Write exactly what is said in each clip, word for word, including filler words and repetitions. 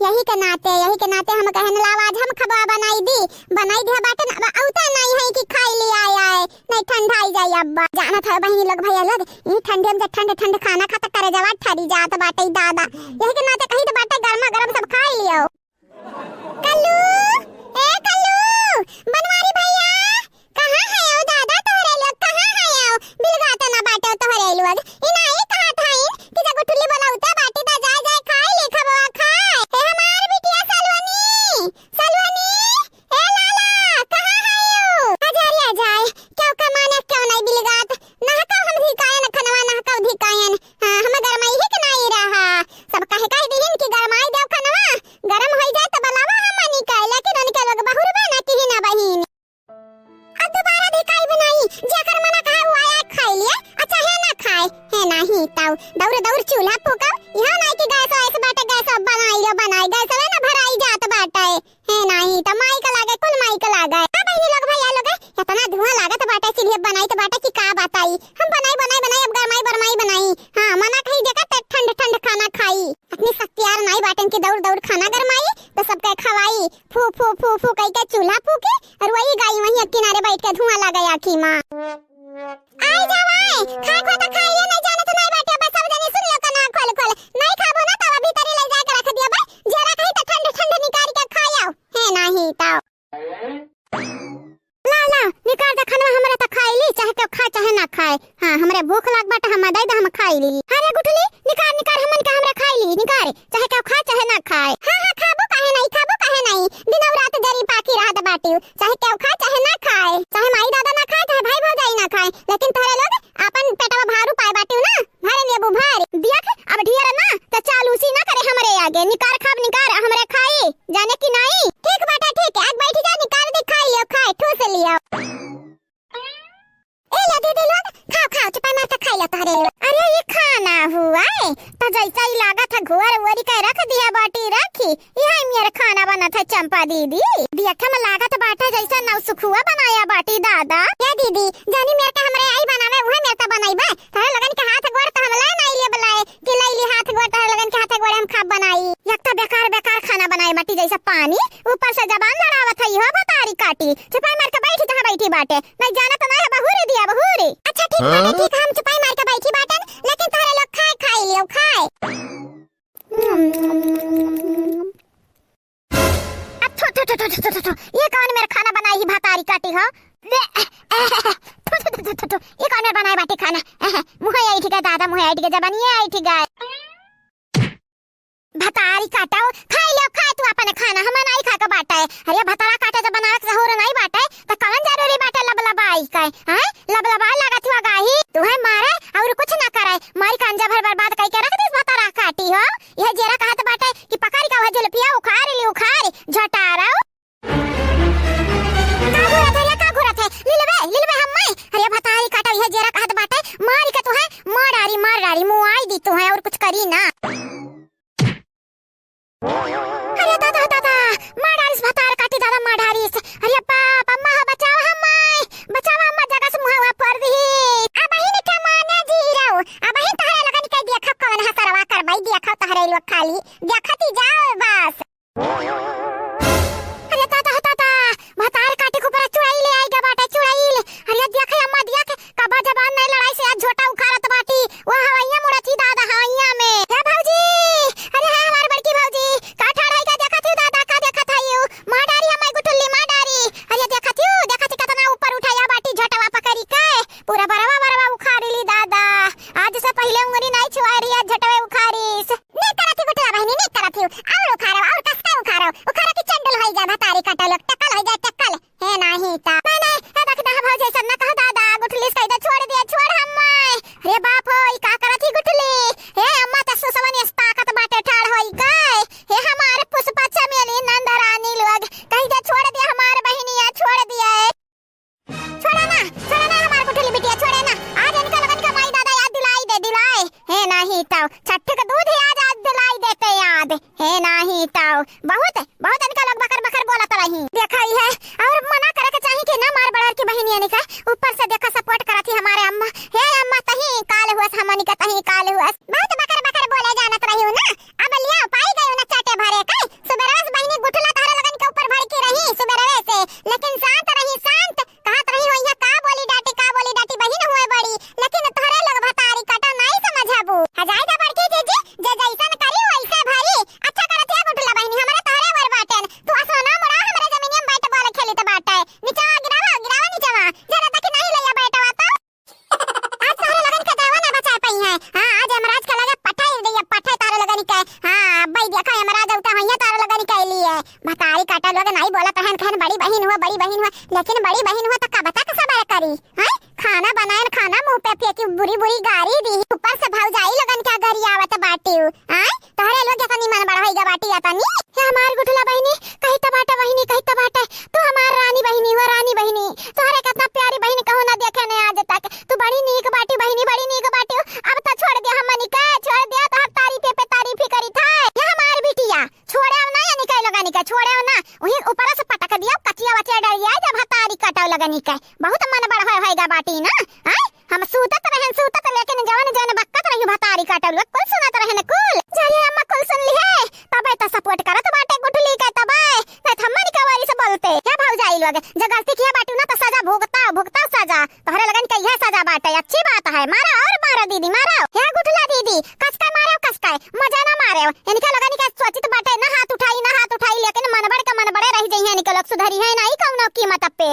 यही के नाते, यही के नाते हम कहन लावा, आज हम खबा बनाई दी, बनाई दिया बाटे ना, अब औते नहीं है कि खाई लिया आए, नहीं ठंडाई जाई अब्बा। जानत है बहिनी लोग, भैया लोग, ई ठंडे में जे ठंड ठंड खाना खाता करे जवा ठरी जात बाटे दादा। यही के नाते कही तो बाटे गर्मा गर्म सब खाई लियो। कल्लू, ए कल्लू, बनवारी भैया, कहाँ है ओ दादा तोहरे लोग, कहाँ है ओ? बिलगाते ना बाटे तोहरे लोग। ई नाही कहत हईन कि जब गुठली बोलाउते बाटी त जाए जाए खाए ले खबवा खाए। ए हमार बिटिया सलवनी, सलवनी, ए लाला, कहाँ है ओ? आ जा रे, आ जाए। क्यों का माने क्यों नहीं बिलगात? नहका हम धिकाए न खनवा, नहका धिकायन। हाँ, हम गरमाई ही के नहीं रहा। सब कहे कह दिहिन कि गरमाई देव खनवा, गरम होई जाए त बलावा हम मनी कहे, लेकिन उनके लोग बहुरबे न किही ना बहिन। अब दोबारा धिकाई बनाई, जेकर मना कहे वो आया खाई लिए, आ चाहे ना खाए। हे नाही ताऊ, दौड़ दौड़ चूल्हा फूकब, यहाँ नाही कि गैस वैस बाटे, गैस अब बनाई लो बनाई, गैस ना भराई जात बाटे। हे नाही, त माई का लागे, कुल माई का लागे। का बहिनी लोग, भैया लोग, इतना धुआं लागत बाटे, चूल्हे बनाई त बाटे कि का बताई। हम बनाई, बनाई, बनाई, अब गरमाई, बरमाई बनाई। हाँ, मना कही देखा ते ठंड, ठंड खाना खाई। अपनी सत्यार नाई बाटन की दौड़, दौड़ खाना गरमाई, त सबके खवाई। फू, फू, फू, फू कही के चूल्हा फूकी, और वही गाई वहीं किनारे बैठ के धुआं लगे आँखी मा। आई जावाए, खाए खो त खाइए, नहीं जाने त नहीं बाटे, बस सब जने सुन लो कना खोल खोल। नहीं खाबो ना तब भीतरी ले जाके रख दिया बे, जेरा कहीं त ठंड ठंड निकाल के खायाओ, है नाही तो। ला ला, निकाल दे खनवा, हमरा त खाई ली, चाहे केहू खाए चाहे ना खाए। हाँ, हमरे भूख लाग बाटे, हम दे दे, हम खाई ली। अरे गुठली, निकार, निकार, हमन के हमरा खाई ली, निकार, चाहे केहू खाए, चाहे ना खाए। हाँ, हाँ, खाबो काहे नहीं, खाबो काहे नहीं, दिनौ रात जरी पाकी रहत बाटिउ, चाहे केहू खाए, चाहे ना खाए, चाहे माई दादा ना खाए, चाहे भाई भौजाई ना खाए, लेकिन तोहरे लोग आपन पेटवा भारू पाए बाटिउ ना, भरे लेबू भर। देख, अब ढेर ना, त चालूसी ना करे हमरे आगे, निकार खाब निकार, हमरे खाई, जाने कि नहीं? ठीक बाटे, ठीक है, आज बैठ जा, निकार दे, खाई लियो, खाए, ठूस लियो। ए लो दीदी लोग, खाओ, खाओ, चुपाई मार के खाई लो तोहरे लोग। अरे, ये खाना हुआ है, त जैसा ही लागत है, घुअर उअरी के रख दिया बाटी रखी, यही मेर खाना बनत है चंपा दीदी। देखे में लागत बाटे जैसे नौसुखुआ बनाया बाटी दादा। ए दीदी, जानी मेर के हमरे आई बनावे, उहे मेर त बनाई बे। तोहरे लोगन के हाथ गोड़ त हम ले नाई ले बलाए, कि ले ली हाथ गोड़, तोहरे लोगन के हाथ गोड़ हम खाब बनाई। एक त बेकार, बेकार खाना बनाए बाटी जैसे पानी, ऊपर से जबान लड़ावत है, हो भतारी काटी। चुपाई मार के बैठी जहाँ बैठी बाटे। नहीं जाना तो नहीं है, बहुरी दिया, बहुरी। अच्छा, ठीक बाटे, हाँ? ठीक, हम चुपाई मार के बैठी बाटन, लेकिन तोहरे लोग खाए, खाई लियो, खाए। अब थो, थो, थो, ये कौन मेरा खाना बनाई ही भतारी काटी हो? थो, थो, ये कौन मेरा बनाए बाटी खाना? मुँह आई ठीक है दादा, मुँह आई ठीक है, जबानिए आई ठीक है। भतारी काटो, खाई लो, खाए तू अपन खाना, हमें नहीं खाए के बाटे। अरे भतारा काटे जब बनावे के सहूर नहीं बाटे, त कवन जरूरी बाटे लबलबाई के, हैं? लबलबाई लागत हुआ गाही, तू है मारे और कुछ ना करे, मारी कांजा भर बर्बाद कई के रख दिस भतारा काटी हो। यह जेरा कहत बाटे कि पकड़ के वह जुल्फिया उखाड़ ली, उखाड़, झटारो। का घुरत है रे, का घुरत है? लिलबे, लिलबे हम मैं। अरे भतारी काटा, यह जेरा कहत बाटे, मारी के तू है, मार डारी, मार डारी, मुआई दी तू है, और कुछ करी ना। अरे दादा, दादा, मार डारिस भतार काटी दादा, मार डारिस। अरे बाप, अम्मा हो, बचाओ हम मैं, बचाओ अम्मा, जगह से मुहावा पर दी। अब ही निठा माने जी रहो, अब ही तहरे लगन के देखा कौन है सरवा करवाई, देखा तहरे लोग खाली, देखती जाओ बस। अरे दादा हो दादा, भतार काटी के ऊपर चुड़ैल ले आई गा बाटे, चुड़ैल। अरे देख अम्मा, देख, कबा जबान नहीं लड़ाई से आज झोटा उखाड़त बाटी। वो हवैया मुड़त ही दादा, हवैया में। हे भौजी, अरे हाँ, हमार बड़की भौजी, का ठाड़ है, का देखत ही दादा, का देखत है यू? मार डारी हमार गुठुल्ली, मार डारी। अरे देखत ही, देखत ही कितना ऊपर उठाया बाटी झोटवा पकड़ी के। पूरा बरवा, बरवा उखाड़ ली दादा। आज से पहले उंगली नहीं छुआ रही, आज झोटवे उखाड़ीस। नीक करत ही गुठला बहिनी, नीक करत ही। और उखाड़ो, और कसके उखाड़ो। उखाड़ो कि चंडल होई जा, भतारी काटो लोग, टकल होई जा, टकल। हे नाही ता। माने, हे बकदा भौजी, ऐसा न कहो दादा, गुठली से कह दे, छोड़ दे, छोड़ हम। रे बाप हो, ई का करत ही गुठली? हे अम्मा, त सुसवन इस ताकत बाटे ठाड़ होई गए। हे हमारे पुष्पा चमेली नंद रानी लोग, कह दे, छोड़ दे हमारे बहिनिया, छोड़ दिया। छोड़ा ना, छोड़ा ना हमार गुठली बिटिया, छोड़ा ना। आज इनका लगन का माई दादा याद दिलाई दे, दिलाए। हे नाही ताऊ, छठ का दूध ही आज, आज दिलाई देते याद। हे नाही ताऊ, बहुत, बहुत इनका लोग बकर बकर बोलत रही। देखा ही है, और मना करे के चाही कि ना मार बड़र की बहिनिया ने का ऊपर से देखा support करत ही हमारे अम्मा। हे अम्मा, तही काल हुअस, हमनी का तही काल हुअस। बहुत बकर बकर बोले जानत रही हूँ ना। अब लिया पाई गई ना चाटे भरे का। लोग नाहीं बोलत रहन, कहन बड़ी बहिन हुआ, बड़ी बहिन हुआ, लेकिन बड़ी बहिन हुआ तो कब तक सबर करी? हैं? खाना बनाएन, खाना मुँह पे फेंकी, बुरी बुरी गारी दी, ऊपर से भौजाई लोगन के गरियावत बाटिउ। हैं? तोहरे लोग एतनी मन बढ़ होइगा बाटी एतनी। हे हमार गुठला बहिनी, कहित बाटे बहिनी, कहित बाटे, तू हमार रानी बहिनी हुआ, रानी बहिनी, तोहरे केतना प्यारी बहिनी कहूँ ना देखे ने आज तक। तू बड़ी नीक बाटी बहिनी, बड़ी नीक बाटी। अब तो छोड़ दे हमनी के, छोड़ दे, तोहर तारीफे पे तारीफी करी था। ये हमार बिटिया, छोड़ेउ ना, एनिके लोगन के छोड़ेउ ना। उही ऊपर से पटक दियो, कचिया वचिया डरिया, जब हतारी कटउ लोगन के। बहुत मन बढ़ होए होइगा बाटी ना। आय, हम सूतत रहन, सूतत, लेकिन जवन जवन बक्कत रही भतारी कटउ लोग, कुल सुनत रहन, कुल। जाए अम्मा, कुल सुन लिहे, तबे तो support करत बाटे गुठली के, तबे। नहीं तो हमनी के वारी से बोलते। हे भौजाई लोग, जो गलती किया बाटू ना, तो सजा भुगताओ, भुगताओ सजा। तोहरे लोगन के इहे सजा बाटे, अच्छी बात है। मारो और मारो दीदी, मारो। हे गुठला दीदी, कसके मारो, कसके, मजा ना मारो। एनिके लोगन के सोचित बाटे, ना हाथ उठाई, ना हाथ उठाई, लेकिन मन बढ़ के मन बढ़े रह जइहे, एनिके लोग सुधरिहे नाहीं कउनो कीमत पे।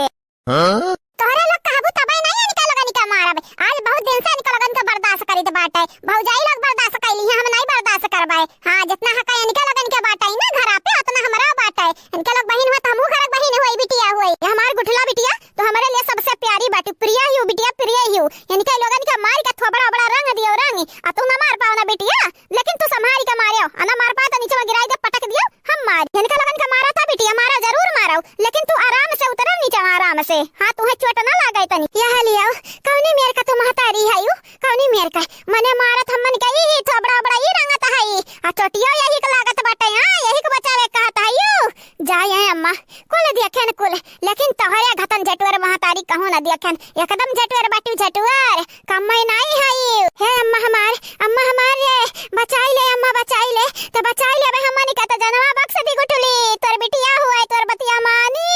हाँ? तोहरे लोग कहबू तबे नाहीं एनिके लोगन के मारब। आज बहुत दिन से एनिके लोगन के बर्दाश्त करित बाटे। भौजाई लोग बर्दाश्त कइली हैं, हम नाहीं बर्दाश्त करबे। हाँ, जितना हक एनिके लोगन के बाटे ना घरा पे, उतना हमरो बाटे। एनिके लोग बहिन हुआ तो हमहू घर के बहिन हुई, बिटिया हुई। ये हमार गुठला बिटिया, तो हमरे लिए सबसे प्यारी बाटू, प्रिय हियो बिटिया, प्रिय हियो। एनिके लोगन के मार के थोबड़ा ओबड़ा रंग दियो रंग, आ तू ना मार पाओ ना बिटिया, लेकिन तू संभाल के मारियो, आ ना मार पाओ तो नीचे गिराई दे, पटक दियो, हम मार। एनिके लोगन के मारा था बिटिया, मारा जरूर मारो, लेकिन तू आराम से उतरो नीचे, आराम से। हाँ, तुहे चोट ना लागे तनी। यह लियो, कौनी मेर का तू महतारी है यू? कौनी मेर का? मने मारत हमन के ई थोबड़ा ओबड़ा ई रंगत है, आ चोटियो यही के लागत बाटे, हाँ, यही के बचावे कहत है यू। जाए अम्मा, कुल देखेन कुल, लेकिन तोहरे घतन जटुअर महतारी कहूँ न देखेन, एकदम जटुअर बाटू जटुअर, कम्मे नाई हई। हे अम्मा हमार, अम्मा हमार रे, बचाई ले अम्मा, बचाई ले, तो बचाई लेबे हमनी का, तो जनवा बख्श दी गुठली, तोर बिटिया हुआ, तोर बतिया मानी।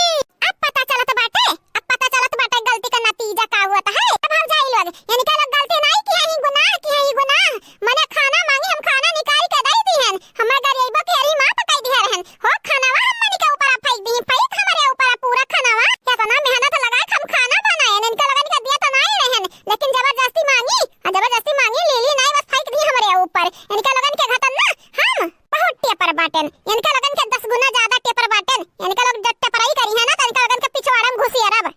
अब पता चलत बाटे, अब पता चलत बाटे गलती का नतीजा का हुआ था है। अब भौजाई लोग, एनिके लोग गलती नाई किहे ही, गुनाह किहे ही, गुनाह। मने खाना मांगी, हम खाना निकाल के दे दिहन, हमर गरियबा फेरी माफ कई दिहे रहन। हो खानावा हमनी के ऊपर फेंक दी, फेंक हमरे ऊपर पूरा खानावा। केतना मेहनत लगा के हम खाना बनाएन, एनके लोगन के दिया तो नाई रहन, लेकिन जबरदस्ती मांगी, आ जबरदस्ती मांगी, लीली नाई, बस फेंक दी हमरे ऊपर। एनके लोगन के घतन ना हम बहुत टेपर बाटेन, एनके लोगन के दस गुना ज्यादा टेपर बाटेन। एनके लोग जब टेपराई करी है ना, तो एनके लोगन के पिछवाड़ा में घुसियरब।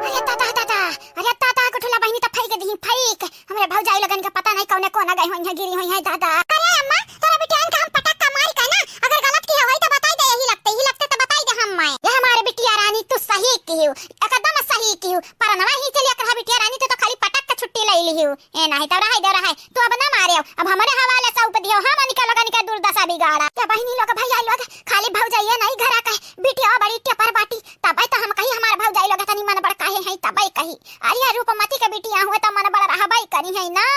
अरे ताता, ताता, अरे ताता, गुठला बहिनी तो फेंक दी, फेंक। हमरे भौजाई लोगन के पता नहीं कौने कोना गई होई है, गिरी होई है दादा। अरे अम्मा, तोरा बिटियान का हम पटक का मारी का ना, अगर गलत किहे होई तो बताई दे, यही लगते, यही लगते तो बताई दे हम मैं। ये हमारे बिटिया रानी, तू सही किहू, एकदम सही किहू। परनवा ही चलिया करा बिटिया रानी, तू तो खाली पटक के छुट्टी ले लिहू। ए नाहीं तो रहे दे, रहे। तू अब ना मारेउ, अब हमरे हवाले सौंप दियो, हम एनके लोगन के दुर्दशा बिगाड़ा। ये बहिनी लोग, भैया लोग, खाली भौजाइये नाहीं घरा के, बिटिया बड़ी टेपर बाटी, तबे तो हम कही हमार भौजाई लोग तनी मन बड़ काहे हैं, तबे कही। अरे ये रूपमती के बिटिया हुए तो मन बड़ रहबे करी है ना।